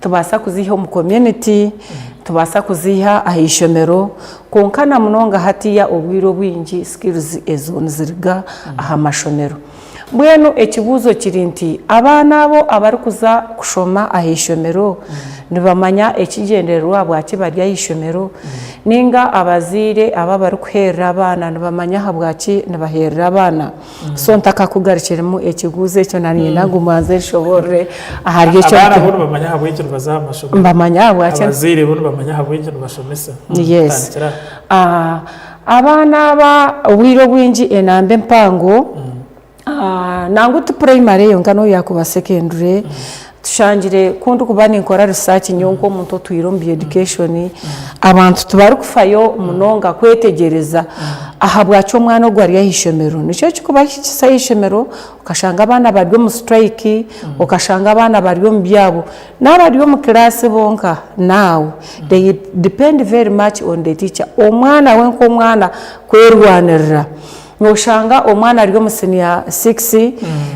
Nitubaasa kuziiha omu community, nitubaasa kuziiha aha ishomero, kwonka na munonga hatiiya obwire obwingi skills ezo niziruga aha mashomero. Mbwenu ekibuuzo kiri nti, abaana abo abarikuza kushoma aha ishomero nibamanya ekigyendererwa ahabwaki bari aha ishomero? Ninga abazaire abo abarikuheerera abaana nibamanya ahabwaki nibaheerera abaana? So ntakakugarukiremu ekibuuzo ekyo naniinyenda ngu mbanze nshoboorore ahari ekyo. Abaana bo nibamanya ahabw'enki nibaza aha mashomero. Nibamanya ahabwaki. Abazaire bo nibamanya ahabw'enki nibashomesa. Yes. Tandikira aho. Abaana aba obwire obwingi enamba empango, nangwa ti purayimare yonka n'obu yaakuba sekendure, tushangire ku ndikuba ninkora research nyowe nk'omuntu otwire omu bya education, abantu tibarikufayo munonga kwetegyereza ahabwaki omwana ogu ari aha ishomero. Nikyo ekirikubahikisa aha ishomero okashanga abaana bari omu strike, okashanga abaana bari omu byabo. N'abari omu kiraasi bonka now they depend very much on the teacher. Omwana we nk'omwana kwerwanirira. Noshanga omwana ari omu siniya sikisi,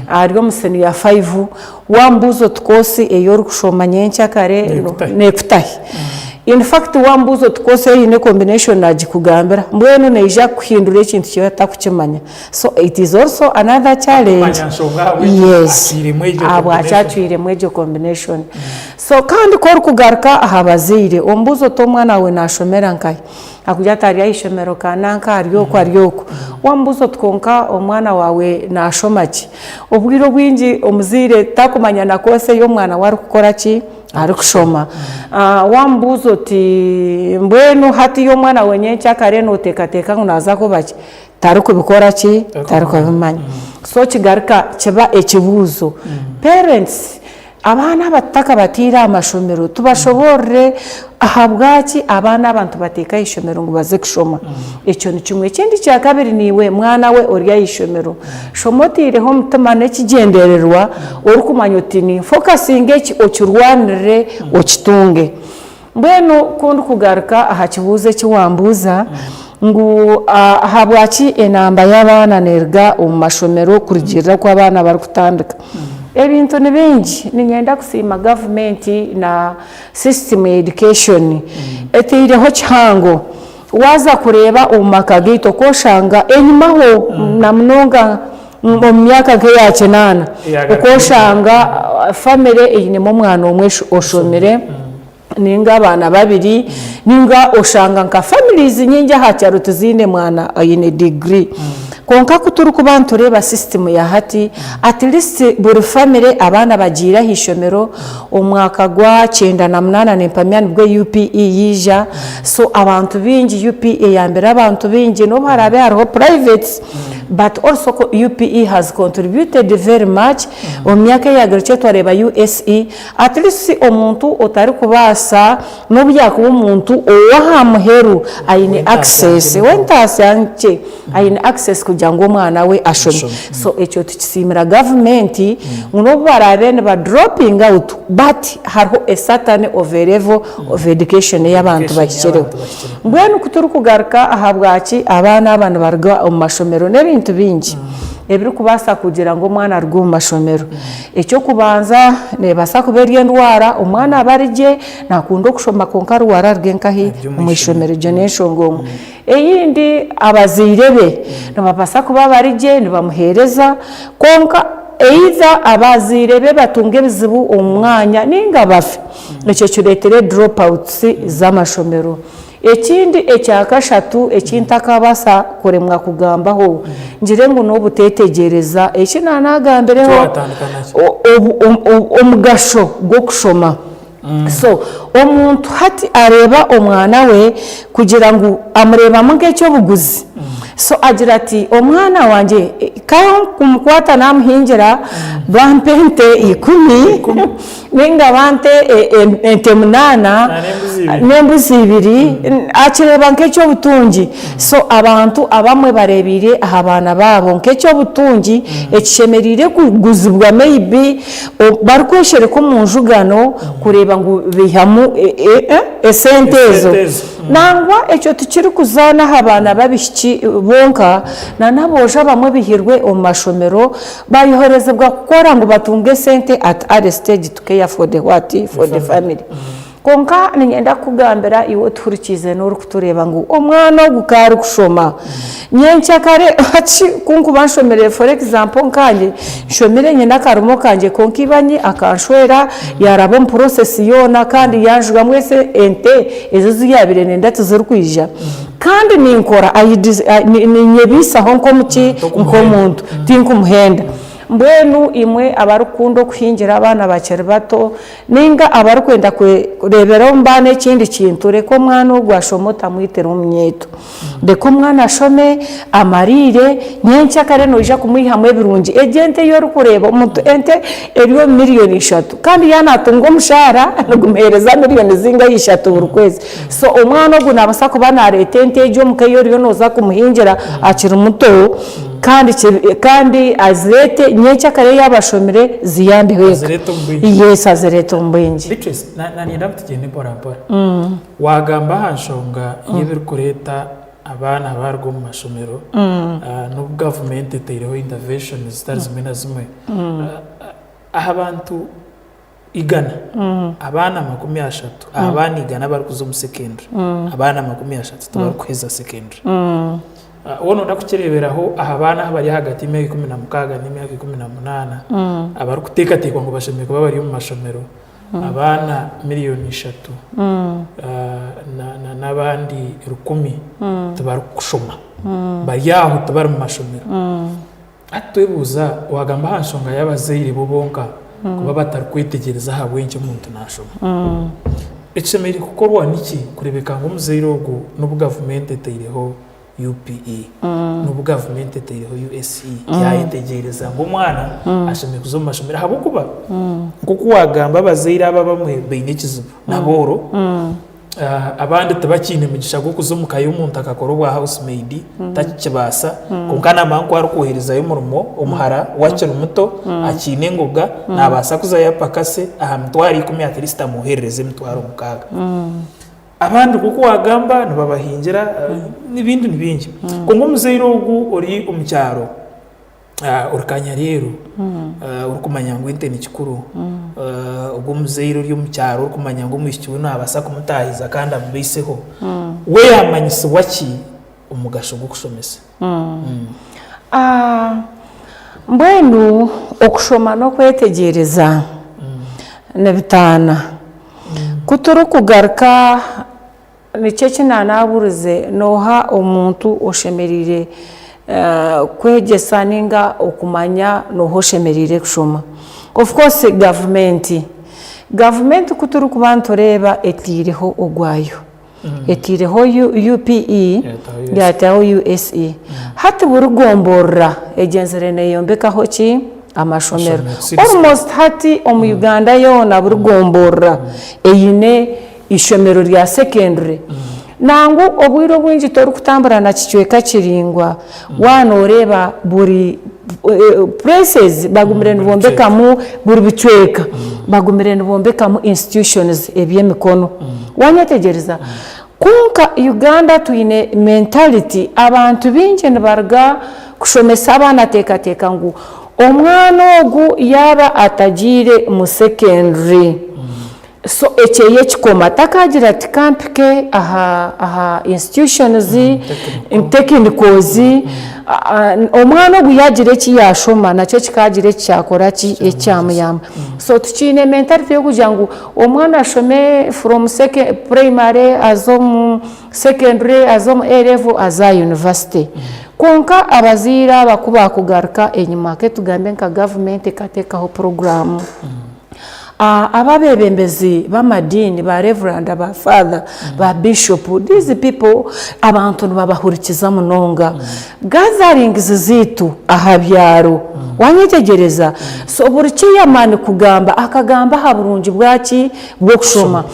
ari omu siniya fayivu, waamubuuza oti koosi ei orikushoma nyenkyakare neekutahi? In fact waamubuuza oti koosi ei oine combination naagikugambira. Mbwenu naija kuhindura ekintu ki otakukimanya. So it is also another challenge. Yes, ahabwaki acwiremu egyo combination. So kandi ku orikugaruka aha bazaire, omubuuze oti omwana waawe naashomera nkahi? Akugira ati ari aha ishomero ka nanka ari oku ari oku. Wamubuuza oti kwonka omwana waawe naashoma ki? Obwire obwingi omuzaire takumanya na koosi ei omwana we arikukora ki? Arikushoma. Wamubuuza oti mbwenu hatiiya omwana waawe nyenkyakare nooteekateeka ngu naaza kuba ki? Tarikubikora ki? Tarikubimanya. So kigaruka kiba ekibuuzo. Parents Abaana aba tutakabataire aha mashomero tubashoboorore ahabwaki abaana aba nitubateeka aha ishomero ngu baze kushoma. Ekyo ni kimwe. Ekindi kyakabiri naiwe mwana we ori aha ishomero, shoma otaireho omutima n'ekigyendererwa orikumanya oti ninfokasinga eki okirwanirire okitunge. Mbwenu ku ndikugaruka aha kibuuzo eki wambuuza ngu ahabwaki enamba y'abaana neeruga omu mashomero kurugiirira oku abaana barikutandika, ebintu ni bingi. Niinyenda kusiima gavumenti na sisitimu ya education etaireho kihango. Waaza kureeba omu maka gaitu oku oshanga enyimaho na munonga omu myaka nk'eya kinaana, oku oshanga famire einemu omwana omwe oshomire, ninga abaana babiri ninga oshanga nka families nyingi aha kyaro tiziine mwana aine degree kwonka kuturikuba nitureeba system ya hati at least buri family abaana bagiire aha ishomero omwaka gwa 98 nimpamya nibwo UPE yaija so abantu baingi UPE eyambire abantu baingi nobu haraabe hariho privates but also UPE has contributed very much omu myaka eyagarukire twareeba USE At least omuntu otarikubaasa n'obu yaakuba omuntu ow'aha muheru aine access, ow'entaasya nkye aine access kugira ngu omwana we ashome. So ekyo tukisiimira gavumenti ngu n'obu baraabe niba dropping out but hariho a certain of a level of education ei abantu bahikireho. Mbwenu ku turikugaruka ahabwaki abaana aba nibaruga omu mashomero n'ebintu bingi ebirikubaasa kugira ngu omwana aruge omu mashomero. Eky'okubanza, neebaasa kuba eri endwara, omwana aba ari gye, naakunda okushoma kwonka arwara aruge nkahi? Omu ishomero. Egyo n'enshonga emwe. Eyindi, abazaire be nibabaasa kuba bari gye nibamuheereza, kwonka either abazaire be batunga ebizibu omu mwanya nainga bafe. Ekyo kireetere drop outs z'amashomero. Ekindi ekya kashatu eki ntakabaasa kuremwa kugambaho, ngire ngu n'obuteetegyereza eki naanagambireho omugasho gw'okushoma. So omuntu hati areeba omwana we kugira ngu amureebamu nk'eky'obuguzi. So agira ati omwana wangye ka nkumukwata naamuhingira bampa ente ikumi. Ninga bampe ente munaana n'embuzi ibiri, akireeba nk'eky'obutungi. So abantu abamwe bareebeire aha baana baabo nk'eky'obutungi ekishemereire kuguzibwa maybe barikweshereka omu njugano kureeba ngu baihamu. esente ezo. Nangwa ekyo tikirikuzaana aha baana b'abaishiki bonka, na n'aboojo abamwe baihirwe omu mashomero bayoherezibwa kukora ngu batunge esente at early stage to care for the what? For the family. Kwonka niinyenda kukugambira iwe otuhurikiize n'orikutureeba ngu omwana ogu ku arikushoma nyenkyakare hati ku nkuba nshomire for example nkaanye nshomire nyine akarimo kangye kwonka ibanyi akanshwera yaaraba omu process yoona kandi yaanjugamu ente ezi ezi yaabaire nayenda tizirikwija kandi ninkora ninyebaisaho nk'omuki nk'omuntu tinkumuhenda. Mbwenu imwe abarikukunda okuhingira abaana bakiri bato Nainga abarikwenda kureebera omu baana ekindi kintu, reka omwana ogwo ashome otamwitira omunyeeto. Reka omwana ashome, amariire, nyenkyakare noija kumwihamu ebirungi. Egyo ente ei orikureeba, omuntu ente eri omu miriyoni ishatu kandi yaaba naatunga omushaara nigumuheereza miriyoni zingahi ishatu buri kwezi. So omwana ogwo naabaasa kuba naareeta ente egyo omuka ei oriyo nooza kumuhingira akiri muto kandi kandi azireete nyenkyakare yaaba ashomire ziyambeho eka. Azireete omu bwingi. Yes azireete omu bwingi. Beatrice, na- naninyenda ngu tugyende mpora mpora. Waagamba aha nshonga y'ebirikureeta abaana baaruga omu mashomero, n'obu gavumenti etaireho interventions zitari zimwe na zimwe, aha bantu igana, abaana 30, aha baana igana abarikuza omu secondary, abaana 30 tibarikuheza secondary. Waaba nooyenda kukireeberaho aha baana abari ahagati y'emyaka 16 n'emyaka 18 abarikuteekateekwa ngu bashemereire kuba bari omu mashomero, abaana miriyoni 3 n'abandi 1000 tibarikushoma, bari aho tibari mu mashomero. Hati twebuuza, waagamba aha nshonga y'abazaire bo bonka kuba batarikwetegyereza ahabw'enki omuntu naashoma. Ekishemereire kukorwa niki kureebeka ngu omuzaire ogwo n'obu gavumenti etaireho UPE, n'obu gavumenti etaireho USE, yaayetegyereza ngu omwana ashemereire kuza omu mashomero ahabw'okuba nk'oku waagamba abazaire abo abamwe baine ekizibu n'abooro. Abandi tibakiine mugisha gw'okuza omu ka y'omuntu akakora obwa house maid, takikibaasa. Kwonka naamanya ngu ku arikwoherezayo omurimo, omuhara we akiri muto, akiine engoga, naabaasa kuzayo apakase aha mitwaro ikumi at least amwoherereze emitwaro mukaaga. Abandi nk'oku waagamba nibabahingira n'ebindi ni bingi. Kwonka omuzaire ogu ori omu kyaro, Ori kanyareeru orikumanya ngu ente ni kikuru, ogwo omuzaire ori omu kyaro orikumanya ngu omwishiki we naabaasa kumutaahiza kandi amubaiseho, we yaamanyisibwa ki omugasho gw'okushomesa? Mbwenu okushoma n'okwetegyereza nibitaana. Ku turikugaruka Niki eki naanaburize? Nooha omuntu oshemereire kwegyesa ninga okumanya nooha oshemereire kushoma? Of course gavumenti. Gavumenti ku turikuba nitureeba etaireho ogwayo. Etaireho UPE yaataho USE. Hati buri gomborora egyenzire neeyombekaho ki? Amashomero. Almost hati omu Uganda yoona buri gomborora eine Eishomero rya secondary. Nangwa obwire obwingi torikutambura na kicweka kiraingwa waaba nooreeba buri places bagumire nibombekamu buri bicweka bagumire nibombekamu institutions eby'emikono. Waanyetegyereza? Kwonka Uganda twine mentality abantu baingi nibaruga kushomesa abaana ateekateeka ngu omwana ogu yaaba atagiire mu secondary So ekyo ekikoma takagira ati kampike aha aha institutions, technicals, omwana ogu yagira eki yashoma nakyo kikagira eki kyakora ki, eki kyamuyamba. So tukiine mentality y'okugira ngu omwana ashome from primary aze omu secondary aze omu A level aze aha university. Kwonka abazaire aba ku baakugaruka enyima ketugambe nka gavumenti ekateekaho puroguraamu. Ab'abeebembezi b'amadiini, ba Reveranda, ba Father, ba Bishop, these people abantu nibabahurikiza munonga. Gatherings zaitu aha byaro, wanyetegyereza? So buri chairman kugamba, akagamba aha burungi bwaki? Bw'okushoma.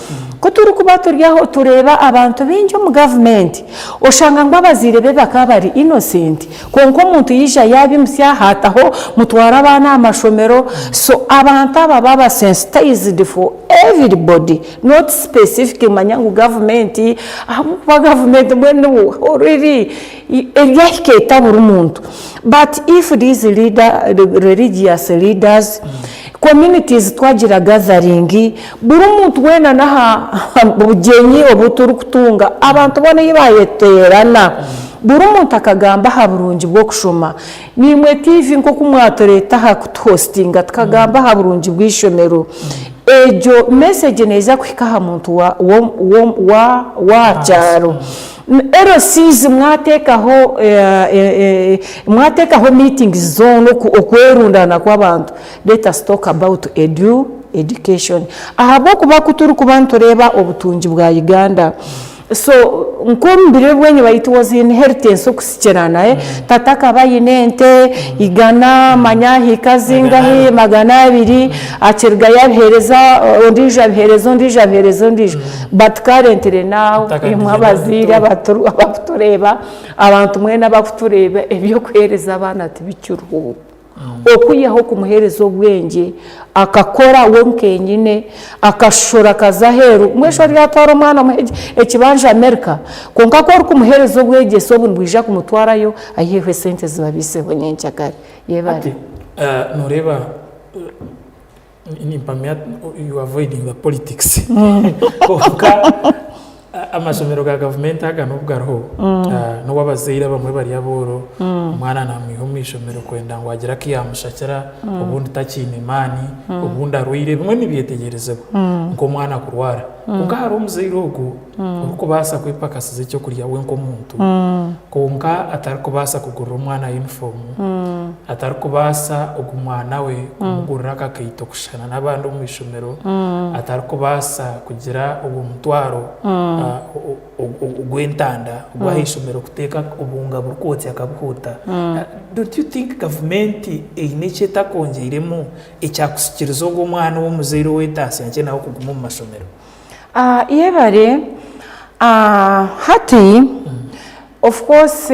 Ku turikuba turi aho tureeba abantu baingi omu gavumenti, oshanga ngu abazaire be bakaba bari innocent kwonka omuntu yaija yaabimutsya haataho mutware abaana aha mashomero so abantu aba baaba sensitized for everybody not specific manya ngu gavumenti ahabw'okuba gavumenti mbwenu already eryahika eta buri muntu but if these leader religious leaders communities twagira gathering buri muntu weena n'aha bugyenyi obu turikutunga abantu boona ei bayeteerana buri muntu akagamba aha burungi bw'okushoma naimwe TV nk'oku mwatureeta aha kutuhositinga tukagamba aha burungi bw'eishomero egyo message neeza kuhika aha muntu w'aha kyaro. LCs mwateekaho mwateekaho meetings zoona okwerundaana kw'abantu let us talk about edu education ahabw'okuba ku turikuba nitureeba obutungi bwa Uganda so nk'omu biro ebwenyima it was inheritance okusikirana tata akaba aine ente igana manya hiika zingahi 200 akirugayo abiheereza ondiijo abiheereza ondiijo abiheereza ondiijo But currently now imwe abazaire abakutureeba, abantu mwena abakutureeba eby'okuheereza abaana tibikiriho. Okwihaho okumuheereza obwengye akakora we nkenyine, akashora akaza aheeru, mbwenu shi oryatwara omwana omuhe ekibanja America? Kwonka ku orikumuheereza obwegyese obu nibwija kumutwarayo aiheho esente zibabiiseho nyenkyakare. Yebare. Hati noreeba Nimpamya you are avoiding the politics kwonka amashomero ga gavumenti aga n'obu gariho n'obu abazaire abamwe bari abooro omwana namwiha omu ishomero kwenda ngu agire aku yamushakira obundi takiine maani obundi arwaire ebimwe nibyetegyerezibwa nk'omwana kurwara kwonka hariho omuzaire ogu orikubaasa kwepakasiza ekyokurya we nk'omuntu kwonka atarikubaasa kugurira omwana yunifoomu atarikubaasa ogu mwana we kumugurira akakaito kushushana n'abandi omu ishomero, atarikubaasa kugira ogwo mutwaro ogw'entanda ogw'aha ishomero kuteeka obunga burikwotsya akabuhuuta. Don't you think gavumenti eine eki etakwongyeiremu ekyakusikiriza ogwo omwana ow'omuzaire ow'entaasya nkye nawe kuguma omu mashomero? Yebare, hati of course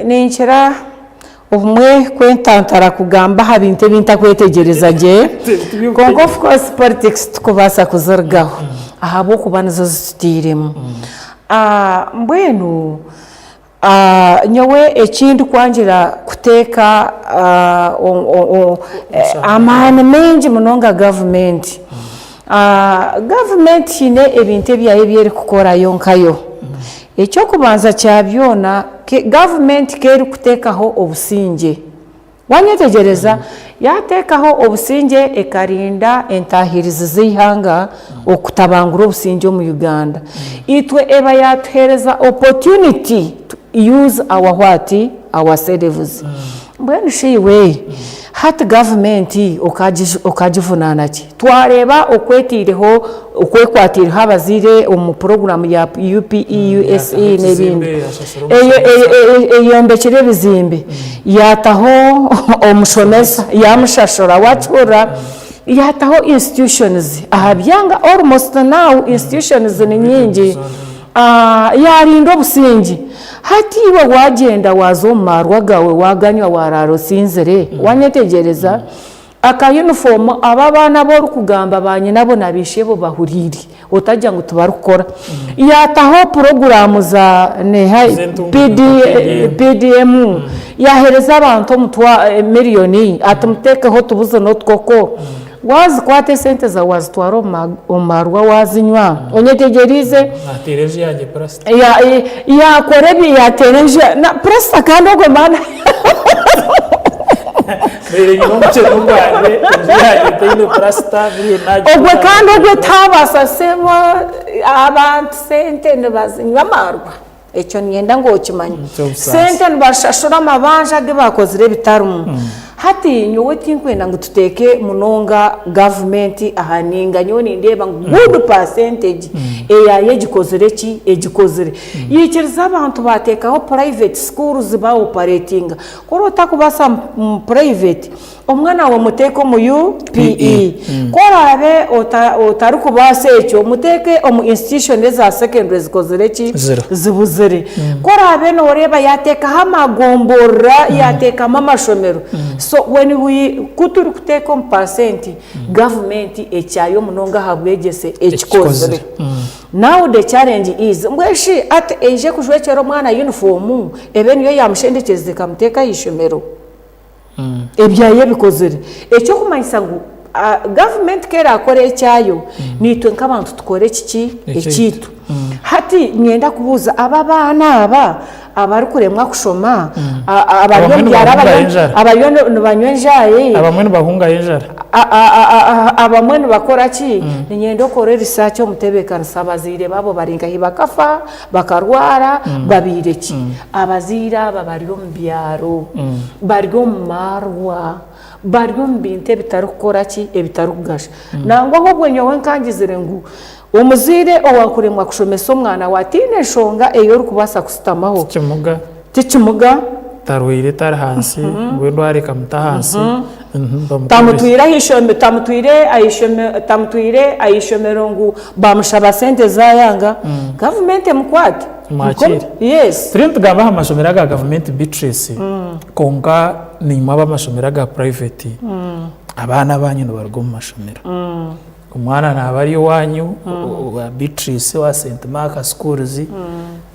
ninkira obumwe kwetantara kugamba aha bintu ebi ntakwetegyereza gye, kwonka of course politics tikubaasa kuzirugaho ahabw'okuba nizo zitutairemu. Mbwenu nyowe eki ndikwangira kuteeka amaani maingi munonga gavumenti, gavumenti haine ebintu ebyayo ebi erikukora yo nkayo. Eky'okubanza kya byona, gavumenti ku erikuteekaho obusingye, Wanyetegyereza? Yaateekaho obusingye ekarinda entaahirizi z'eihanga okutabangura obusingye omu Uganda. Itwe eba yaatuheereza opportunity to use our what? Our selves. Mbwenu shi iwe hati gavumenti okaagivunaana ki? Twareeba oku etaireho, oku ekwatiireho abazaire omu puroguraamu ya UPEUSE n'ebindi. Eyombekire ebizimbe, yaataho omushomesa, yaamushashura, waakihurira? Yaataho institutions aha byanga almost now institutions ni nyingi. Yaarinda obusingye. Hati iwe waagyenda waaza omu maarwa gaawe waaganywa waaraara osinzire, waanyetegyereza? Aka uniform abo abaana abu orikugamba ba nyinabo na baishebo bahuriire otagira ngu tibarikukora. Yataho puroguraamu za neha PDM yahereza abantu omutwa miriyoni ati mutekeho otubuzi n'otukoko. Wazikwata esente zaawe wazitwara omu marwa wazinywa onyetegyereize? Nateera enju yangye purasita. Yakora ebi yateera enju na purasita kandi ogwo maana. Ogwe kandi ogwe tabaasa sebo abantu sente nibazinywa amaarwa ekyo niinyenda ngu okimanye. Sente nibashashura amabanja agu baakozire ebitarimu. Hati nyowe tinkwenda ngu tuteeke munonga gavumenti aha ninga nyowe nindeeba ngu good percentage eyaayo egikozire ki? Egikozire. Yaikiriza abantu baateekaho private schools ba operatinga. Ku oraba otakubaasa mu private, omwana waawe muteeke omu UPE. Ku oraabe otarikubaasa ekyo, muteeke omu institution eza secondary zikozire ki? Zibuzire. Ku oraabe nooreeba yaateekaho amagomborora, yaateekamu amashomero. So when we, ku turikuteeka omu paasenti, gavumenti ekyayo munonga aha bwegyese ekikozire. Now the challenge is, mbwenu shi ati eije kujwekyera omwana yunifoomu ebe niyo yaamushendekyereza ekamuteeka aha ishomero? Ebyayo ebikozire. Eky'okumanyisa ngu gavumenti ku eraakore ekyayo, naitwe nk'abantu tukore ekiki? Ekyaitu. Hati niinyenda kubuuza, aba abaana aba abarikuremwa kushoma, abari omu byaro abariyo nibanywa enjaayi, Abamwe nibahungayo enjara. Abamwe nibakora ki? Niinyenda okore research omutebeekanisa abazaire baabo bari nkahi? Bakafa? Bakarwara? Babaire ki? Abazaire aba bari omu byaro, bari omu maarwa, bari omu bintu ebitarikukora ki? Ebitarikugasha. Nangwa ahobwe nyowe nkangizire ngu omuzaire owaakuremwa kushomesa omwana we ataine nshonga ei orikubaasa kushutamaho, Tikimuga. Tikimuga. Tarwaire tari hansi, ngu endwara ekamuta ahansi, bamukore. Tamutwire aha ishomero, tamutwire aha ishomero, tamutwire aha ishomero ngu bamushaba sente zaayanga, gavumenti emukwate. Emwakiire. Yes. Turiyo nitugamba aha mashomero aga gavumenti Beatrice, kwonka naimwe ab'amashomero aga private, abaana baanyu nibaruga omu mashomero. Omwana naaba ari owaanyu, owa Beatrice, owa Saint Mark schools,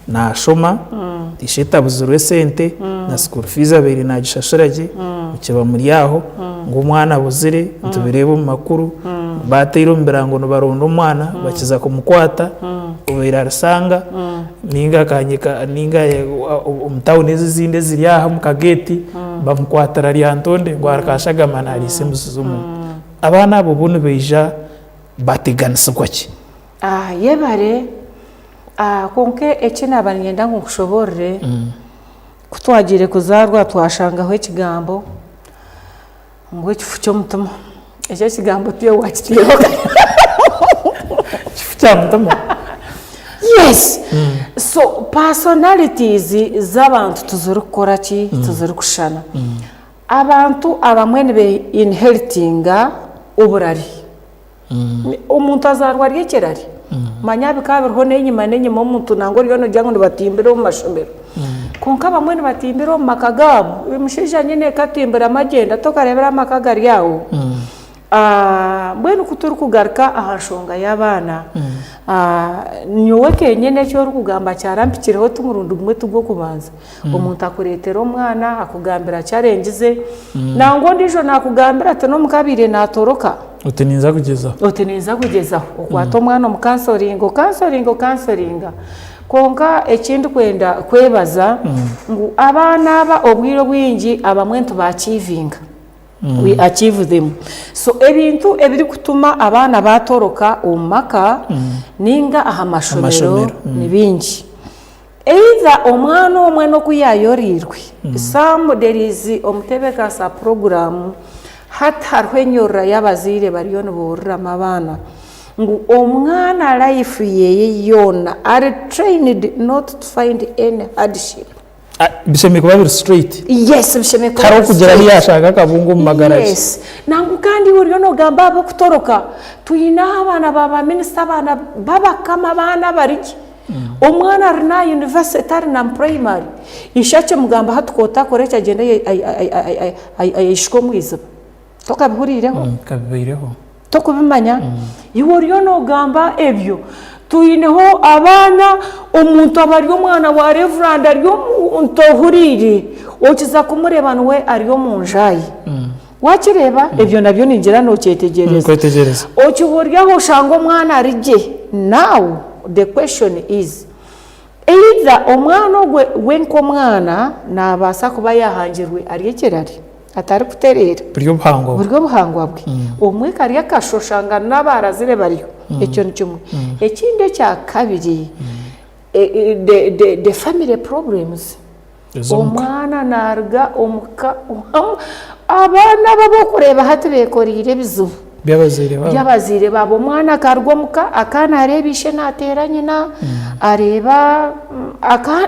naashoma, ishe tabuzirwe esente, na school fees abaire naagishashura gye, mukiba muri aho, ngu omwana abuzire, nitubireeba omu makuru, baateire omu birango nibaronda omwana, bakiza kumukwata, obaire arishanga, ninga akanyika ninga omu tawuni ezi ezindi eziri aha omu kageeti, bamukwatira Lyantonde ngu akashagama naariisa embuzi z'omuntu. Abaana abo bo nibaija bateganisibwa ki? Yebare, kwonka eki naaba niinyenda ngu nkushoboorore, ku twagiire kuzaarwa twashangaho ekigambo ngu ekifu ky'omutima. Ekyo ekigambo tiiwe waakiteeraho. Ekifu kya mutima? Yes! So personalities z'abantu tizirikukora ki? Tizirikushushana. Abantu abamwe nibe inheritinga oburari. Omuntu azaarwa ari ekirari. Manya bikaba biriho n'enyima n'enyima omuntu nangwa oriyo noogira ngu nibatimbira omu mashomero. Kwonka abamwe nibatimbira omu maka gaabo. Omushaija nyineeka atimbiramu agyenda tokareebire amaka gari aho. Mbwenu ku turikugaruka aha nshonga y'abaana, nyowe kenyine eki orikugamba kyarampikireho ti murundi gumwe ti gw'okubanza. Omuntu akureetera omwana akugambira challenge ze, nangwa ondiijo naakugambira ati n'omuka abaire naatoroka. Oti ninza kugyezaho. Oti ninza kugyezaho. Okwata omwana omukansoringa, okansoringa, okansoringa. Kwonka eki ndikwenda kwebaza ngu abaana aba obwire obwingi abamwe nitubaakiivinga. We achieve them. So ebintu ebirikutuma abaana baatoroka omu maka ninga aha mashomero ni bingi. Either omwana omwe n'oku yaayoreirwe, some there is omutebeekanisa puroguraamu, hati hariho enyorora y'abazaire bariyo niboororeramu abaana ngu omwana life ye yoona ari trained not to find any hardship. Bishemereire kuba biri straight. Yes, bishemereire kuba Hariho biri kugira ahu straight. yaashanga akabungo omu magara ge. Yes. Nangwa kandi iwe oriyo noogamba ab'okutoroka, twineho abaana ba baminisita, abaana b'abakama, abaana abari gye. Omwana ari n'aha yunivasite ari na mu purayimari, ishe akimugamba hati ku otakora eki agyende ayeshuke omu iziba. Tokabihuriireho? Nkabibaireho. Tokubimanya? Iwe oriyo noogamba ebyo. Twineho abaana, omuntu aba ari omwana wa revurandi ari omuntu ohuriire, okiza kumureeba niwe ari omu njaayi. Wakireeba? Ebyo nabyo ningira nokyetegyereza. Nkwetegyereza. Okiba ori aho oshanga omwana ari gye. Now the question is, either omwana ogwe we nk'omwana nabaasa kuba yahangirwe ari ekirari, atarikutereera. Buri obuhangwa bwe. Buri obuhangwa bwe. Obumwe kari akashusha oshanga n'abarazire bariyo. Ekyo ni kimwe. Ekindi ekya kabiri, the family problems. Ez'omuka. Omwana naruga omuka. Abaana abo abu orikureeba hati beekoreire ebizibu. By'abazaire baabo. By'abazaire baabo. Omwana akaruga omuka akaba naareeba ishe naateera nyina, areeba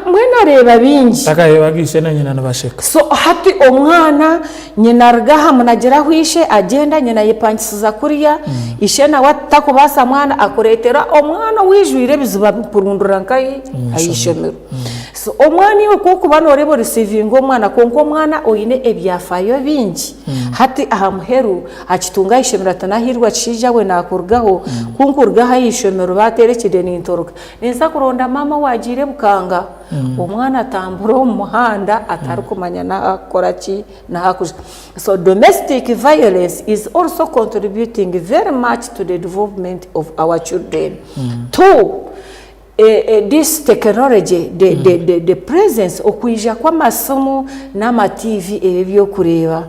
mbwenu areeba bingi. Akareeba ngu ishe na nyina nibasheka. So hati omwana nyina aruga aha munagira ahu ishe agyenda, nyina ayepangisiza kuriya, ishe nawe takubaasa mwana akureetera omwana owijwire ebizibu abikurundira nkahi? Aha ishomero. So omwana iwe ku orikuba nooreeba orisiivinga omwana kwonka omwana oine ebyafaayo bingi, hati aha muheru akitunga aha ishomero ati nahiirwa kishaija we naakurugaho, ku nkuruga aha ishomero baateera ekide nintoroka, ninza kuronda maama owaagiire Bukanga. Omwana atambura omu muhanda atarikumanya n'aha kukora ki n'aha kuza. So domestic violence is also contributing very much to the development of our children. Two, This technology, the presence, okwija kw'amasimu n'ama TV ebi eby'okureeba,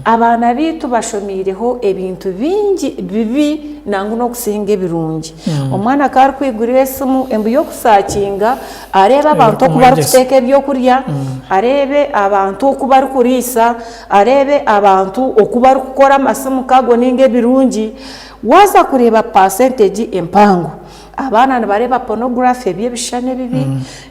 abaana baitu bashomiireho ebintu bingi bibi nangwa n'okusinga ebirungi. Omwana ku arikwigurira esimu embu y'okusakinga areebe abantu oku barikuteeka ebyokurya, areebe abantu oku barikuriisa, areebe abantu oku barikukora amasimu nk'ago nainga ebirungi, waaza kureeba percentage empango Abaana nibareeba pornography eby'ebishushani ebibi,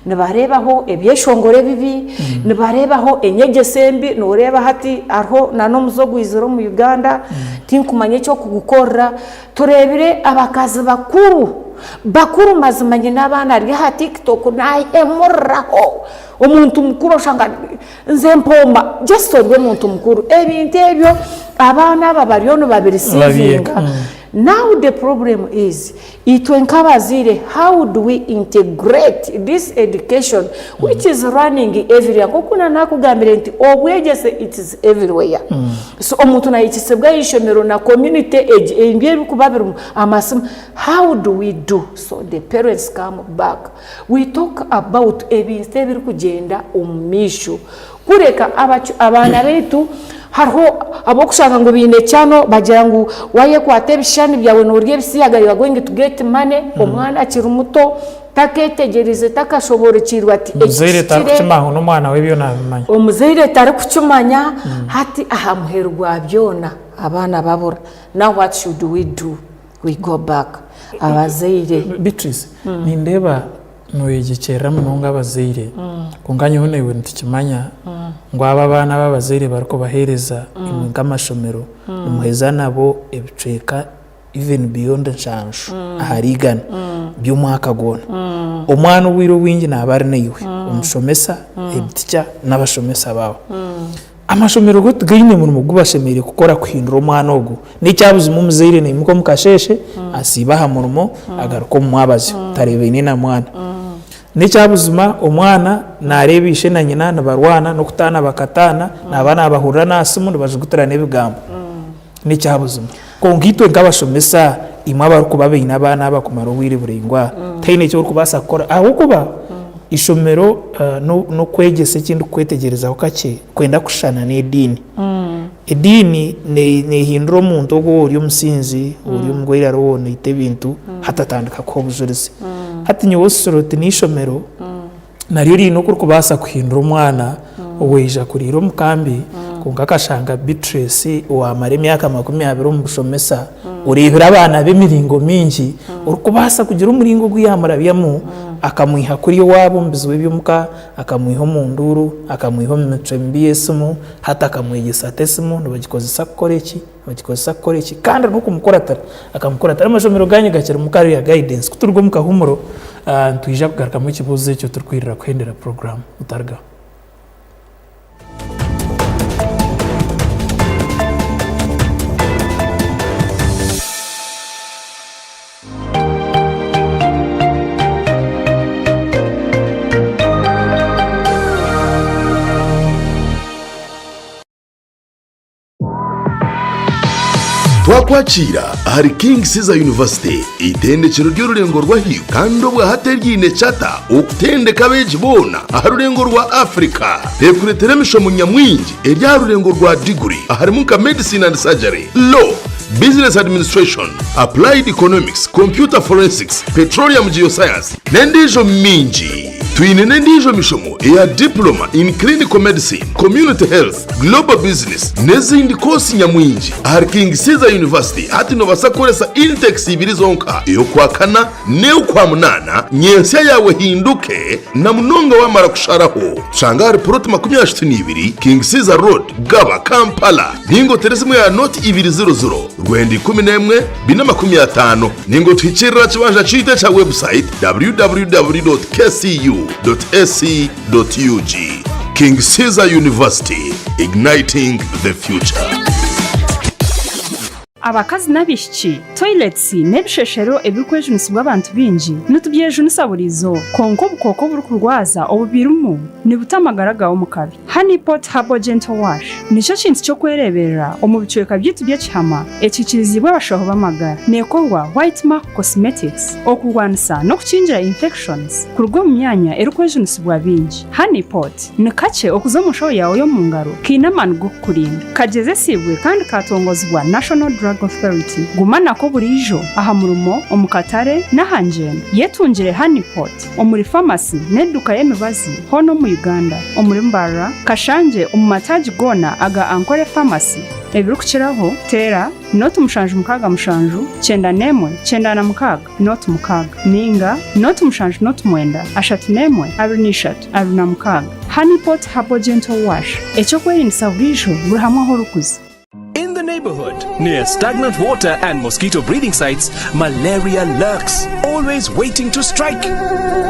nibareebaho ebyeshongoro ebibi, nibareebaho enyegyesa embi, nooreeba hati hariho n'omuze ogwizire omu Uganda, tinkumanya eky'okugukorera, tureebire abakazi bakuru, bakuru mazima nyine abaana ari aha tiktok naahemuriraho omuntu mukuru oshanga nze mpomba just ori omuntu mukuru, ebintu ebyo abaana aba bariyo nibabirisiivinga. Now the problem is itwe nk'abazaire how do we integrate this education which is running everywhere nk'oku nanakugambire nti obwegyese it is everywhere so omuntu nayegyesebwa aha ishomero na community egi ebyo ebirikuba birimu amasimu how do we do so the parents come back we talk about ebintu ebirikugyenda omu maisho Kureka abaana baitu hariho ab'okushanga ngu baine channel bagira ngu wayekwata ebishushani byawe norya ebisiyaga you are going to get money, omwana akiri muto taketegyereize takashoboorokiirwe ati eki Omuzaire kihikire. tarikukimanya ngu n'omwana we ebyo nabimanya. Omuzaire tarikukimanya hati aha muheru gwa byona abaana babura now what should we do? We go back abazaire. Beatrice, nindeeba Nooyegyekyerera munonga abazaire, kwonka nyowe naiwe nitukimanya ngu abo abaana abu abazaire barikubaheereza imwe nk'amashomero nimuheeza nabo ebicweka even beyond nshanju ahari igana by'omwaka gwona. Omwana obwire obwingi naaba ari naiwe, omushomesa, head teacher n'abashomesa baawe. Amashomero go tigaine murimo gu bashemereire kukora kuhindura omwana ogwo. N'ekyabuzima omuzaire naimuka omu kasheeshe asiiba aha murimo agaruka omu mwabazyo tareebaine na mwana. N'ekyabuzima omwana naareeba ishe na nyina nibarwana n'okutaana bakataana, naaba naabahurira n'aha simu nibajugutirana ebigambo. N'ekyabuzima. Kwonka itwe nk'abashomesa, imwe abarikuba baine abaana aba kumara obwire buraingwa, tihaine eki orikubaasa kukora ahabw'okuba eishomero n'okwegyesa eki ndikukwetegyerezaho kakye kwenda kushushana n'ediini. Ediini neehindura omuntu ogwo ori omusinzi, ori omurwaire hariho ou noita ebintu hati atandika kuha obujurizi. Hati nyowe oshusha oti n'eishomero naryo riine oku ririkubaasa kuhindura omwana owaija kuriira omu kambi kwonka akashanga Beatrice owaamara emyaka 20 omu bushomesa oreebire abaana b'emiringo mingi orikubaasa kugira omuringo ogu yaamurabyamu akamwiha kuriya owaabo omu bizibu eby'omuka, akamwiha omu nduuru, akamwiha omu micwe mibi y'esimu, hati akamwegyesa ati esimu nibagikozesa kukora eki, nibagikozesa kukora eki kandi n'okumukuratira akamukuratira. Amashomero gaanyu gakirimu career guidance. Ku turuga omu kahuumuro nitwija kugarukamu ekibuuzo ekyo turikwirira kuhendera puroguraamu. Mutarugaho. Twakwakiira ahari King Caesar University, eitendekero ry'orurengo rw'ahaiguru kandi obwahati eryiine charter okutendeka abeegi boona aha rurengo rwa Africa. Rekureetera emishomo nyamwingi eri aha rurengo rwa diguri aharimu nka Medicine and Surgery, Law, Business Administration, Applied Economics, Computer Forensics, Petroleum Geoscience n'endiijo mingi. Twine n'endiijo mishomo eya Diploma in Clinical Medicine, Community Health, Global Business n'ezindi koosi nyamwingi. Ahari King Caesar University hati noobaasa kukoresa intakes ibiri zonka, ey'okwakana n'ey'okwamunaana, nyentsya yaawe ehinduke na munonga waamara kusharaho. Tushanga ahari Puroti 32, King Caesar Road, Gaba, Kampala. Ninga otere esimu ya noti ibiri ziro ziro, rwenda 11, 450. Ninga otuhikirire aha kibanja kyaitu ekya website www.kcu.ac.ug. King Caesar University, igniting the future. Abakazi n'abaishiki, toilets n'ebisheshero ebirikwejunisibwa abantu baingi nitubyejunisa buri izooba. Kwonka obukooko oburikurwaza obubirimu nibuta amagara gaawe omu kabi. Honey Pot Herbal Gentle Wash nikyo kintu ky'okwereeberera omu bicweka byaitu by'ekihama ekiikiriziibwe abashaho b'amagara. Neekorwa White Mark Cosmetics okurwanisa n'okukingira infections kuruga omu myanya erikwejunisibwa baingi. Honey Pot ni kakye okuza omu nshaho yaawe y'omu ngaro kaine amaani g'okukurinda. Kagyezesiibwe kandi kaatongozibwa National Drug Authority. Guma nako buriijo aha murimo, omu katare n'aha ngyendo. Yetungire Honey Pot. Omuri famasi n'eduuka y'emibazi hoona omu Uganda, omuri Mbarara, Kashangye omu mataagi goona aga Ankole Pharmacy. Ebirikukiraho, teera nooti mushanju mukaaga mushanju, kyenda n'emwe, kyenda na mukaaga, nooti mukaaga nainga nooti mushanju nooti mwenda, ashatu n'emwe, abiri n'ishatu, abiri na mukaaga. Honey Pot Herbal Gentle Wash, eky'okwerindisa buriijo buri hamwe ahu orikuza. In the neighborhood, near stagnant water and mosquito breeding sites, malaria lurks, always waiting to strike.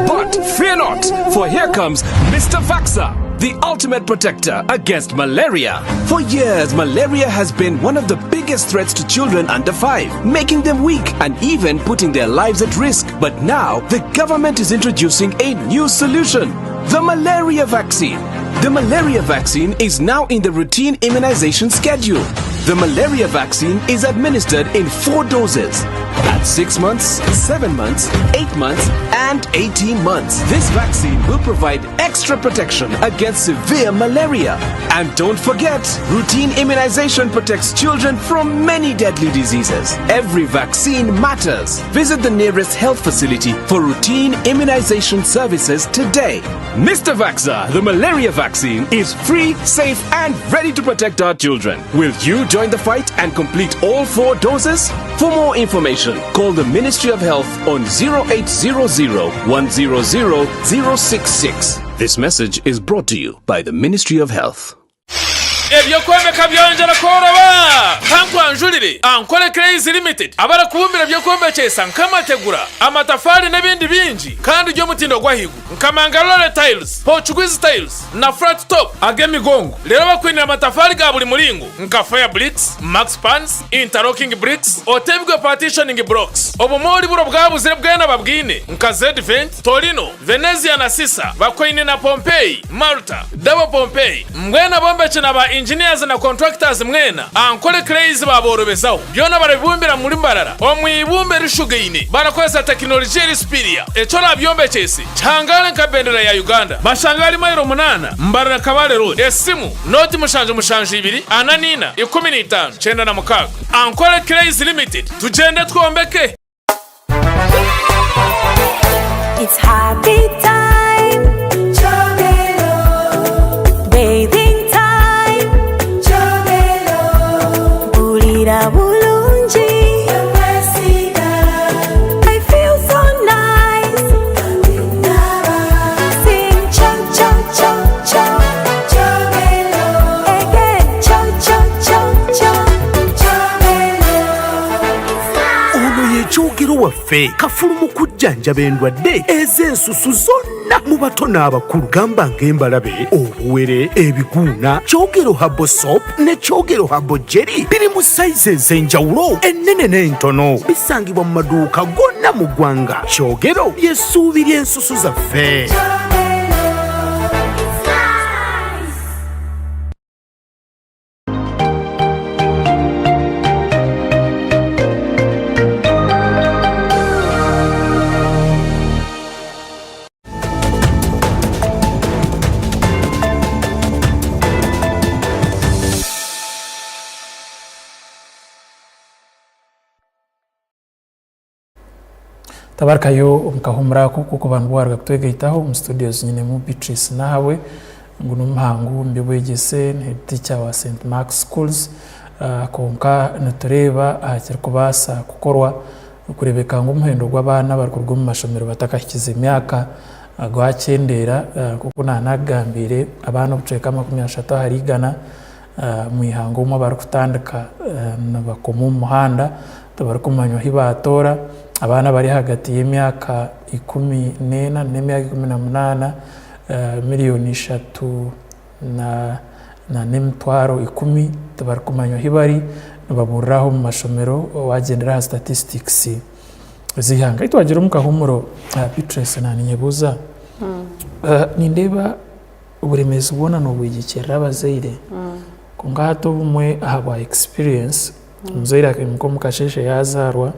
But fear not, for here comes Mr. Vaxa, the ultimate protector against malaria. For years, malaria has been one of the biggest threats to children under 5, making them weak and even putting their lives at risk. But now, the government is introducing a new solution the malaria vaccine. The malaria vaccine is now in the routine immunization schedule. The malaria vaccine is administered in four doses at 6 months, 7 months, 8 months, and 18 months. This vaccine will provide extra protection against severe malaria. And don't forget, routine immunization protects children from many deadly diseases. Every vaccine matters. Visit the nearest health facility for routine immunization services today. Mr. Vaxa, the malaria vaccine, is free, safe, and ready to protect our children. Will you join the fight and complete all four doses? For more information, call the Ministry of Health on 0800 100 066. This message is brought to you by the Ministry of Health. Eby'okwombeka byongyera kworoba! Kankwanjurire Ankole Clays Limited abarikubumbira eby'okwombekyesa nk'amategura, amatafaari n'ebindi bingi kandi by'omutindo gw'ahaiguru nka Mangalore Tiles, Portuguese Tiles na Flat Top ag'emigongo. Reero bakwinire amatafaari ga buri muringo nka Fire Bricks, Max Pans, Interlocking Bricks, Otebigwe Partitioning Blocks. Obumoori buri obwabuzire bwena babwine nka Zedvent, Torino, Venezia na Sisa bakwaine na Pompeii, Malta, Double Pompeii, mbwenu abombeki na ba engineers na contractors mwena Ankole Clays baaborobezaho. Byona barabibumbira muri Mbarara omu ibumba erishugaine barakozesa tekinologiya eri superior. Eki orabyombekyese kihangare nka bendera ya Uganda. Bashanga ahari mailo munaana Mbarara Kabale Road. Esimu, nooti mushanju mushanju ibiri ana n'ina 15 96. Ankole Clays Limited, tugyende twombeke! It's happy time. Bathing time. Mpurira bulungi. I feel so nice. Sing cho cho cho cho. Again cho cho cho cho. Ono ye Kyogero waffe kafulu mu kujjanjaba endwadde ez'ensusu zonna mu bato n'abakulu gamba ng'embalabe, obuwere, ebiguuna. Kyogero Herbal Soap ne Kyogero Herbal Jelly biri mu sayizi ez'enjawulo ennene n'entono. Bisangibwa mu maduuka gonna mu ggwanga. Kyogero ly'essuubi ly'ensusu zaffe. Tabarikayo omu kahuumuro ako k'okuba nibwo waaruga kutwegaitaho, omu studios nyinemu Beatrice Nahabwe, ngu n'omuhangu omu by'obwegyese, ni head teacher wa Saint Mark's Schools, kwonka nitureeba aha kirikubaasa kukorwa kureebeka ngu omuhendo gw'abaana abarikuruga omu mashomero batakahikize myaka gwakyendeera. Nk'oku naanakugambiire, abaana obucweka 30 ahari igana omu ihanga omwe abarikutandika nibakoma omu muhanda tibarikumanywa ahu baatoora. Abaana abari ahagati y'emyaka 14 n'emyaka 18 miriyoni ishatu n'emitwaro ikumi tibarikumanywa ahu bari, nibaburira aho omu mashomero waagyendera aha statistics z'eihanga. Hati twagira omu kahuumuro, Beatrice naninyebuuza, nindeeba oburemeezi bwona noobwegyekyerera abazaire, kwonka hati obumwe ahabwa experience, omuzaire akaimuka omu kasheeshe yaazaarwa,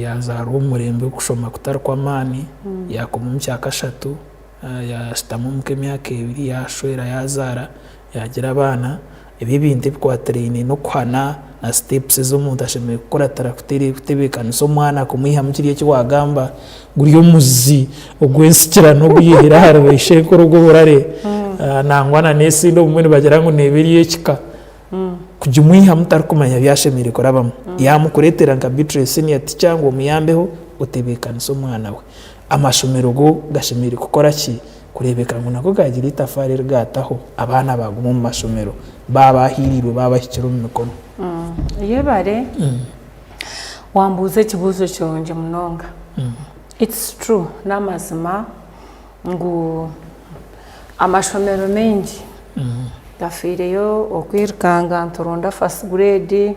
yaazaarwa omu murembe gw'okushoma kutari kw'amaani, yaakoma omu kyakashatu, yaashutama omuka emyaka ebiri, yaashwera, yaazaara, yaagira abaana, ebyo ebintu ebikwatiraine n'okuhana na sitepusi ezi omuntu ashemereire kukuratira kutebeekanisa omwana kumwihamu kiri eki waagamba guri omuzi ogw'ensikirano ogu yaihire ahari baishenkuru ogw'oburare nangwa na n'esindi obumwe nibagira ngu neeba eri ey'ekika kugimwihamu tarikumanya ebi ashemereire kurabamu yaamukureetera nka Beatrice senior teacher ngu omuyambeho otebeekanise omwana we. Amashomero go gashemereire kukora ki? Kureebeka ngu nago gaagira eitafaari eri gaataho abaana baaguma omu mashomero baaba bahiiriirwe baaba bahikire omu mikono. Yebare wambuuza ekibuuzo kirungi munonga. It's true n'amazima ngu amashomero maingi gafiireyo okwirukanga nituronda first grade,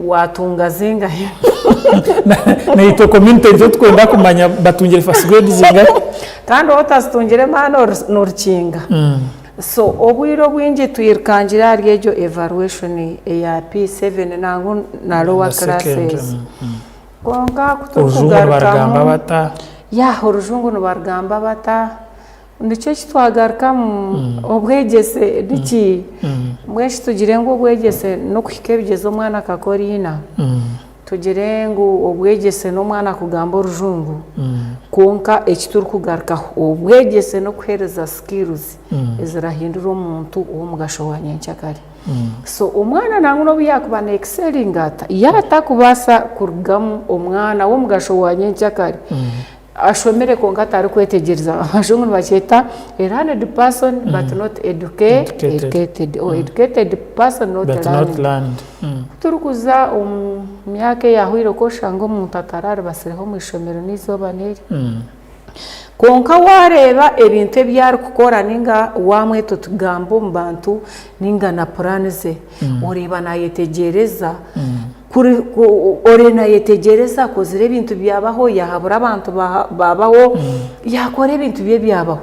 Waatunga zingahi? Naitwe community nikyo tukwenda kumanya batungire first grade zingahi? Kandi waaba otazitungire maani norukinga. So obwire obwingi twirukangire ahari egyo evaluation eya P7 nangwa na lower classes. Kwonka ku Orujungu nibarugamba turikugarukamu, bata? yeah orujungu nibarugamba bata? Nikyo eki twagarukamu obwegyese niki? Mbwenu shi tugire ngu obwegyese n'okuhika ebigyezo omwana akakora ina? Tugire ngu obwegyese n'omwana kugamba orujungu? Kwonka eki turikugarukaho, obwegyese n'okuheereza skills ezirahindura omuntu ow'omugasho wa nyenkyakare. So omwana nangwa n'obu yaakuba na excellinga ata, yaaba atakubaasa kurugamu omwana w'omugasho wa nyenkyakare, Ashomire kwonka atarikwetegyereza. Abajungu nibakyeta a learned person but not educated or educated person not But not learned. learned. Ku turikuza omu myaka eyahweire ku oshanga omuntu atararibasireho omu ishomero n'eizooba n'eri. Kwonka waareeba ebintu ebi arikukora ninga waamweta oti gamba omu bantu ninga na puraani ze, oreeba naayetegyereza Kuri ku ori nayetegyereza akozire ebintu byabaho, yahabura abantu babaho, yakora ebintu bye byabaho.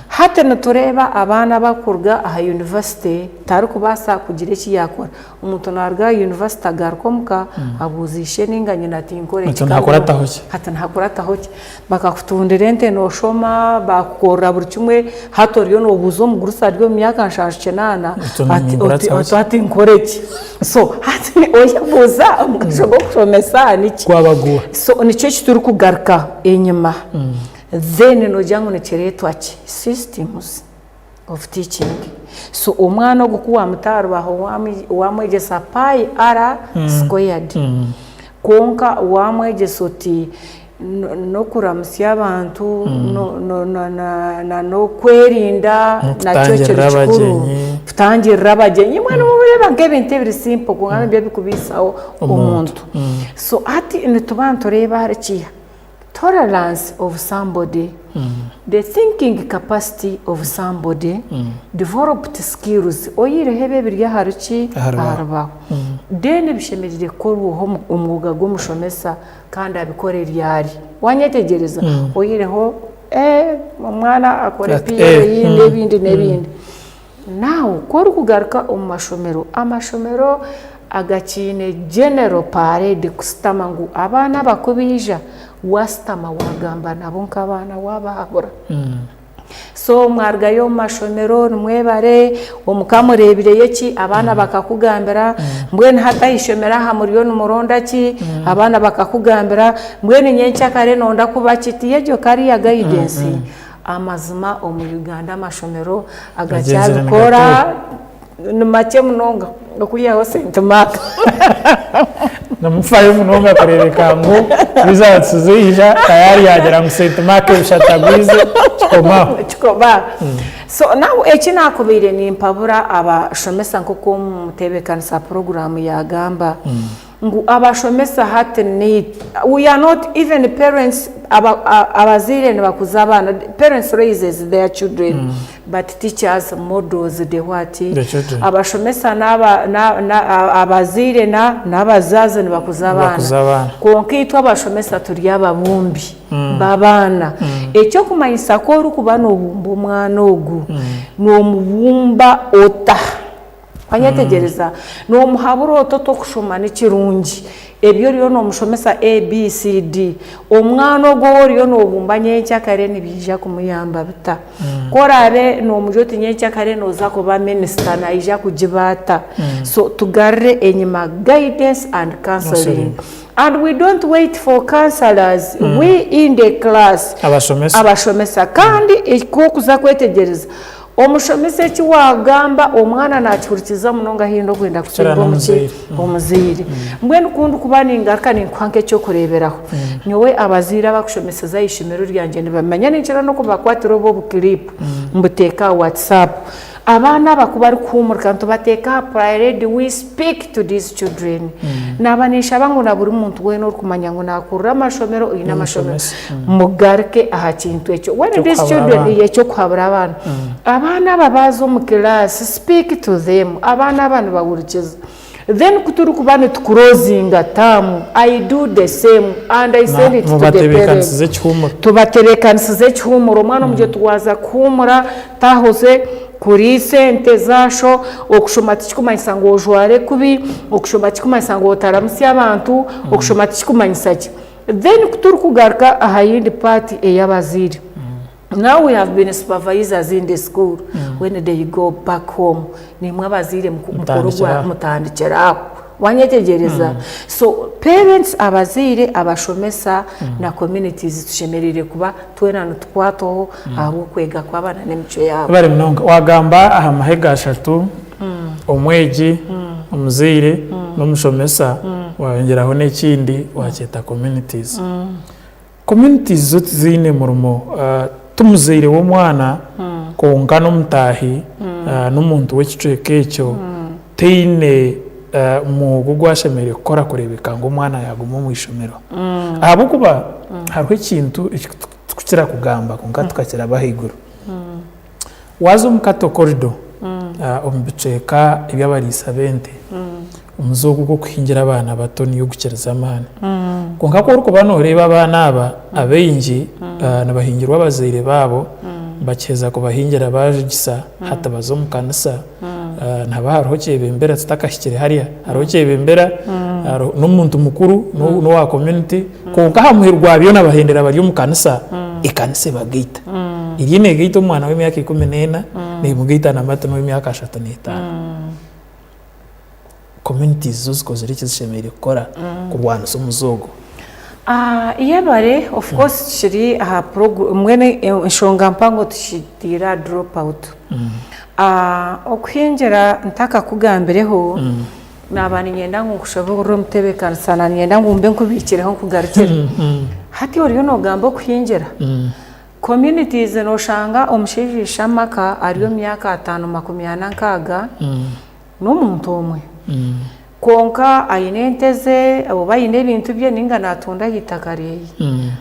Hati nitureeba abaana abarikuruga aha yunivasite tarikubaasa kugira eki yakora. Omuntu naruga aha yunivasite agaruka omuka abuuza ishe ninga nyina ati nkore ki? Ati nihakurataho ki? Ati nihakurataho ki? Bakakutundira ente nooshoma, baakukorera buri kimwe, hati oriyo noobuuza omugurusi ari omu myaka nshanju kinaana oti hati nkore ki? So hati oyebuuza omugasho gw'okushomesa niki? Gwaba guuha? So nikyo eki turikugaruka enyima. Then noogira ngu nikireetwa ki? Systems of teaching. So omwana ogu ku waamuta aha rubaho waamwegyesa pi r squared, kwonka waamwegyesa oti n'okuramutsya abantu na n'okwerinda nakyo kiri N'okutangirira kikuru, abagyenyi. kutangirira abagyenyi. Mbwenu noreeba nk'ebintu ebiri simple kwonka nibyo birikubiisaho omuntu. So hati nituba nitureeba ahari kiiha? Tolerance of somebody, the thinking capacity of somebody, developed skills, oyihireho ebi ebiri ahari ki? Aha Aha rubaho. Then bishemereire kukorwaho omwoga gw'omushomesa kandi abikore ryari? Wanyetegyereza? Oyihireho omwana akore Ati, PLE n'ebindi n'ebindi. Now ku orikugaruka omu mashomero, amashomero agakiine general parade kusitama ngu abaana aba ku baija, waasitama waagamba nabo nk'abaana waabahabura. So mwarugayo omu mashomero nimwebare, omuka mureebireyo ki, abaana bakakugambira, mbwenu hati aha ishomero aha muriyo nimuronda ki, abaana bakakugambira, mbwenu nyenkyakare nonda kuba ki, tiyo egyo career guidance? Amazima omu Uganda amashomero agakyabikora ni makye munonga okwihaho Saint Mark. Nimufayo munonga kureebeka ngu results zaija tayari yaagira ngu Saint Mark ebishatagwize kikomaho. Kikomaho. So now eki naakubaire nimpabura abashomesa nk'oku omuteebekanisa puroguraamu yaagamba, ngu abashomesa hati ni we are not even parents abazaire nibakuza abaana parents raises their children mm. but teachers models the what The children. abashomesa n'aba- na- na- abazaire na- n'abazazi nibakuza Nibakuza abaana abaana. kwonka itwe abashomesa turi ababumbi b'abaana ekyokumanyisa ku orikuba noobumba omwana ogu noomubumba ota Wanyetegyereza? Noomuhabura oti oti okushoma ni kirungi. Ebi oriyo noomushomesa A, B, C, D, omwana ogwo ou oriyo noobumba nyenkyakare nibiija kumuyamba bita? Ku oraabe noomugira oti nyenkyakare nooza kuba minisita, naija kugiba ata? So tugarure enyima guidance and counselling. And we don't wait for counsellors, we in the class, Abashomesa. abashomesa. Kandi ekyokuza kwetegyereza, Omushomesa eki waagamba omwana naakihurikiza munonga haihi n'okwenda Kukira kusinga omuki? n'omuzaire. Omuzaire. Mbwenu ku ndikuba ningaruka ninkuha nk'eky'okureeberaho, nyowe abazaire abakushomeseza aha ishomero ryangye nibamanya ninkira n'okubakwatira obu obukiripu mbuteeka aha WhatsApp. Abaana aba ku barikuhuumurika nitubateeka aha parade, we speak to these children. Naaba ninshaba ngu na buri muntu weena orikumanya ngu naakurira amashomero, oine amashomero, Mugaruke aha kintu ekyo. When these Eky'okuhabura children, abaana. yeah, eky'okuhabura abaana. Abaana aba baaza omu class, speak to them. Abaana aba nibahurikiza. Then ku turikuba nitukurozinga term, I do the same and I send it to the parents. Mubatebeekanisize ekihuumuro. Tubatebeekanisize ekihuumuro. Omwana omugye tuwaaza kuhuumura, tahuze kuriisa ente zaasho. Okushoma tikikumanyisa ngu ojware kubi, okushoma tikikumanyisa ngu otaramutsya abantu, okushoma tikikumanyisa ki. Then kuturikugaruka aha yindi part eyabazaire now we have been supervisors in the school when they go back home nimwe abazaire mukore ogwa mutandikire aho wanyetegyereza so parents abazaire abashomesa na communities tushemereire kuba twena nitukwatwaho ahabw'okwega kw'abaana n'emicwe yaabo. Webare munonga. Wagamba aha mahega ashatu, omwegi, omuzaire n'omushomesa, wayongyeraho n'ekindi wakyeta communities. Communities zo tiziine murimo, ti muzaire w'omwana kwonka n'omutaahi n'omuntu w'ekicweka ekyo taine mwogo ogu ashemereire kukora kureebeka ngu omwana yaaguma omu ishomero. Ahabw'okuba hariho ekintu eki turikukira kugamba kwonka tukakiraba ahaiguru. Waaza omu Cattle Corridor omu bicweka eby'abariisa b'ente, omuze ogu ogw'okuhingira abaana bato niyo gukirize amaani. Kwonka ku orikuba nooreeba abaana aba, abaingi nibahingirwa abazaire baabo, bakiheza kubahingira baajugisa, hati baza omu kanisa, nihaba hariho kyebembera tutakahikire hariya, hariho kyebembera, n'omuntu mukuru n'owa community, kwonka aha muheru gwa byona bahendera bari omu kanisa, ekanisa ebagaita. Eriyo neegaita omwana w'emyaka 14, neemugaita na Martin ow'emyaka 35. Communities zo zikozire eki zishemereire kukora kurwanisa omuze ogwo. Yebare, of course kiri aha mbwenu enshonga mpango tukitiire aha drop out. Okuhingira ntakakugambireho, naaba niinyenda ngu nkushoboorore omutebeekanisa, naaba niinyenda ngu mbe nkubiikireho nkugarukire. Hati oriyo noogamba okuhingira, communities nooshanga omushaija aishe amaka ari omu myaka ataano 40 nkaaga, n'omuntu omwe. Kwonka aine ente ze oba aine ebintu bye nainga naatunda aha itaka rye,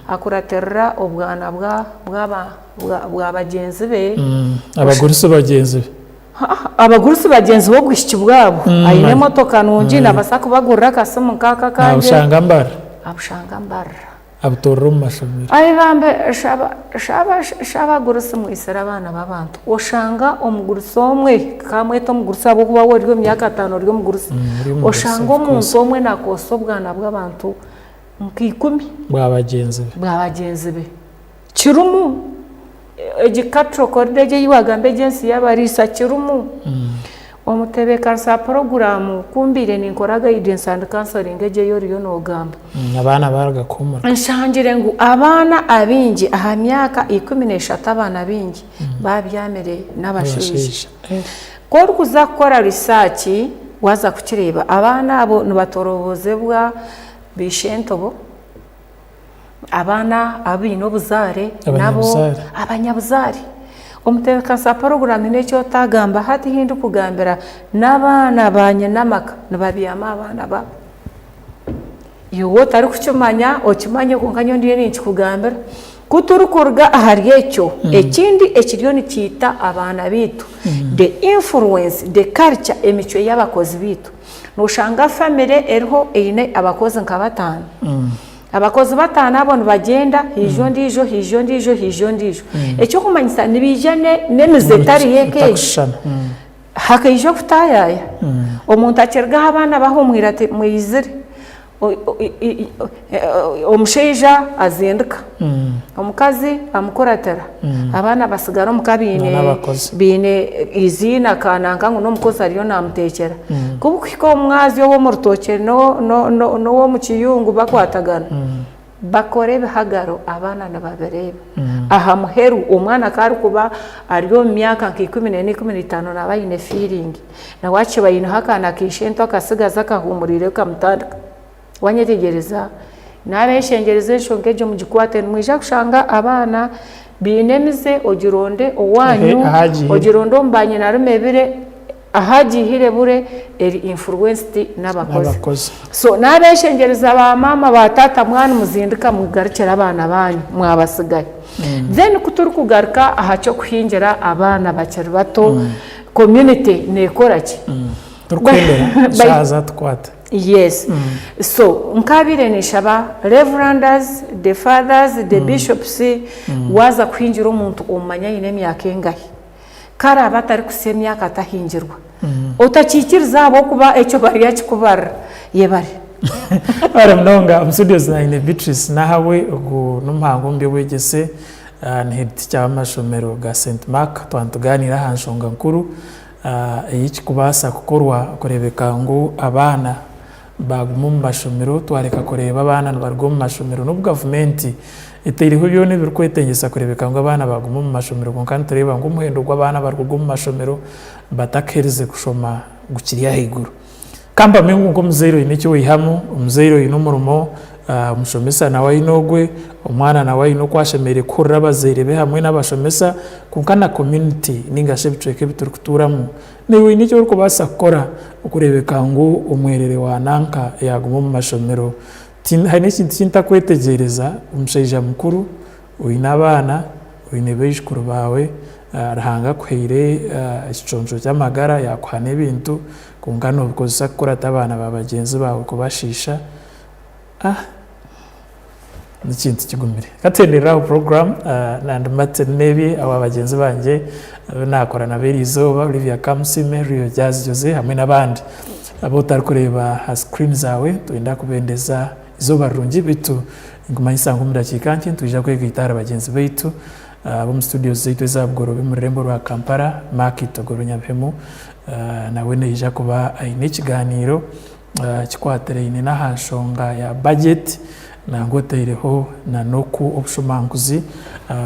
akuratirira obwana bwa bagyenzi be. Abagurusi bagyenzi be. Abagurusi bagyenzi be obwishiki bwabo. Aine emotoka nungi naabaasa kubagurira akasimu nk'aka akangye. Naabushanga mbarira. Abushanga mbarira. Abutoorera omu mashomero. Ai bambe shaba shaba shaba abagurusi mwitsire abaana b'abantu. Oshanga omugurusi omwe, kamwete omugurusi ahabw'okuba waaba ori omu myaka ataano ori omugurusi, oshanga omuntu omwe naakoosa obwana bw'abantu nka ikumi. Bwa bagyenzi be. Bwa bagyenzi be. Kirimu. Egi cattle corridor egi ei waagamba egi ensi y'abariisa kirimu. Omutebeekanisa wa puroguraamu ku mbaire ninkora guidance and counselling egi ei oriyo noogamba. Abaana baaruga kuhuumura. Nshangire ngu abaana abaingi aha myaka 13 abaana baingi baabyamire n'abashaija. Ku orikuza kukora research waaza kukireeba abaana abo nibatoroobozebwa baishentobo, abaana abu baine obuzaare nabo abanyabuzaare. Omutebeekanisa wa puroguraamu haine eki otagamba hati ahu ndikugambira n'abaana ba nyina amaka nibabyama abaana baabo. Iwe otarikukimanya okimanye kwonka nyowe ndiyo ninkikugambira. Ku turikuruga ahari ekyo, ekindi ekiriyo nikiita abaana baitu, the influence, the culture, emicwe y'abakozi baitu. Noshanga famire eriho eine abakozi nka bataano. Abakozi bataano abo nibagyenda, haija ondiijo, haija ondiijo, haija ondiijo. Eky'okumanyisa nibaija n'emize etari y'eka egi. Hakaija okutaayaaya, omuntu akiruga aho abaana bahumwire ati mwizire, omushaija azindika, omukazi amukuratira, abaana batsigara omuka baine eiziina kananka ngu n'omukozi ariyo naamuteekyera. Ku burikuhika omu mwazyo ow'omu rutookye n'ow'omu kiyungu bakwatagana, Bakora ebihagaro abaana nibabireeba. Aha muheru omwana ku arikuba ari omu myaka nka 14, 15 naaba aine feeling. Nawe akiba aineho akaana ka ishento akatsigazi akahuumuriireho kamutandika. Wanyetegyereza? Naabeshengyereza enshonga egyo mugikwate nimwija kushanga abaana baine emize ogironde owaanyu, ogironde omu banyinarume bire. Ahu agiihire bure eri influenced n'abakozi. So nabeshengyereza ba maama ba taata mwana muzindika mugarukire abaana banyu mwabasigayo. Then kuturikugaruka aha ky'okuhingira abaana bakiri bato community nekora ki? Turikuhendera shaaha zatukwata. Yes. So nkabaire ninshaba reverenders, the fathers, the bishops waaza kuhingira omuntu omumanye aine emyaka engahi. Ku araabe atarikuhitsya emyaka atahingirwa, otakiikiriza ahabw'okuba ekyo baryakikubarira. Yebare. Mwebare munonga. Omu studios naine Beatrice Nahabwe, ogu n'omuhangu omu by'obwegyese, ni head teacher w'amashomero ga Saint Mark. Twaba nitugaaniira aha nshonga nkuru ey'ekikubaasa kukorwa kureebeka ngu abaana Baaguma omu mashomero, twareka kureeba abaana nibaruga omu mashomero n'obu gavumenti etaireho byona ebirikwetengyesa kureebeka ngu abaana baaguma omu mashomero kwonka nitureeba ngu omuhendo gw'abaana abarikuruga omu mashomero batakaherize kushoma gukiri ahaiguru. Ka mpamye ngu nk'omuzaire oine eki waihamu, omuzaire oine omurimo, omushomesa nawe aine ogwe, omwana nawe aine oku ashemereire kuhurira abazaire be hamwe n'abashomesa kwonka na community ninga shi ebicweka ebi turikutuuramu Naiwe oine eki orikubaasa kukora okureebeka ngu omwerere wa nanka yaaguma omu mashomero. Hariho ekintu eki ntakwetegyereza, omushaija mukuru, oine abaana, oine baijukuru baawe, Ruhanga akuhaire ekiconco ky'amagara, yaakuha n'ebintu, kwonka noobikozesa kukurata abaana ba bagyenzi baawe kubashiisha. N'ekintu kigumire. Ka tuhenderere aho puroguraamu na ndi Martin Nebye awa bagyenzi bangye abu naakora nabo eriizooba, Olivia Kamusiime, Rio Jazz Jose hamwe n'abandi abu otarikureeba aha screen zaawe. Nitwenda kubendeza eizooba rirungi beitu ninkumanyisa ngu omu dakiika nkye nitwija kwegaita ahari bagyenzi baitu ab'omu studios zaitu eza Bugoroobi omu rurembo rwa Kampala, Mark Itogoro Nyabihemu nawe naija kuba aine ekigaaniiro Kikwatiraine n'aha nshonga ya bajeti nangwa otaireho na n'oku obushomankuzi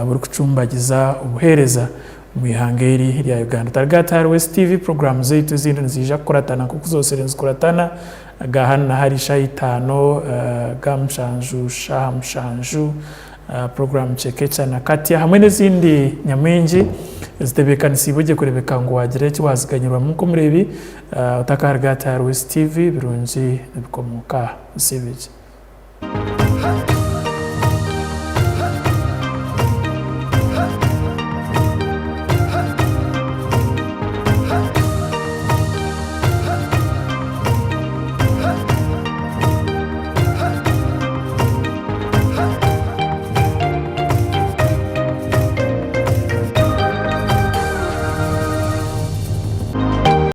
burikucumbagiza obuheereza omu ihanga eri erya Uganda. Otarigaata ahari West TV, puroguraamu zaitu ezindi niziija kukuratana nk'oku zoosire nizikuratana, aga hanu na hari shaaha itaano, aga mushanju shaaha mushanju. Puroguraamu Chekecha na Katya hamwe n'ezindi nyamwingi ezitebeekanisiibwe gye kureebeka ngu waagira eki waaziganyirwamu nk'omureebi. Otakaruga ati ahari West TV, ebirungi nibikomooka aha. Osiibe gye.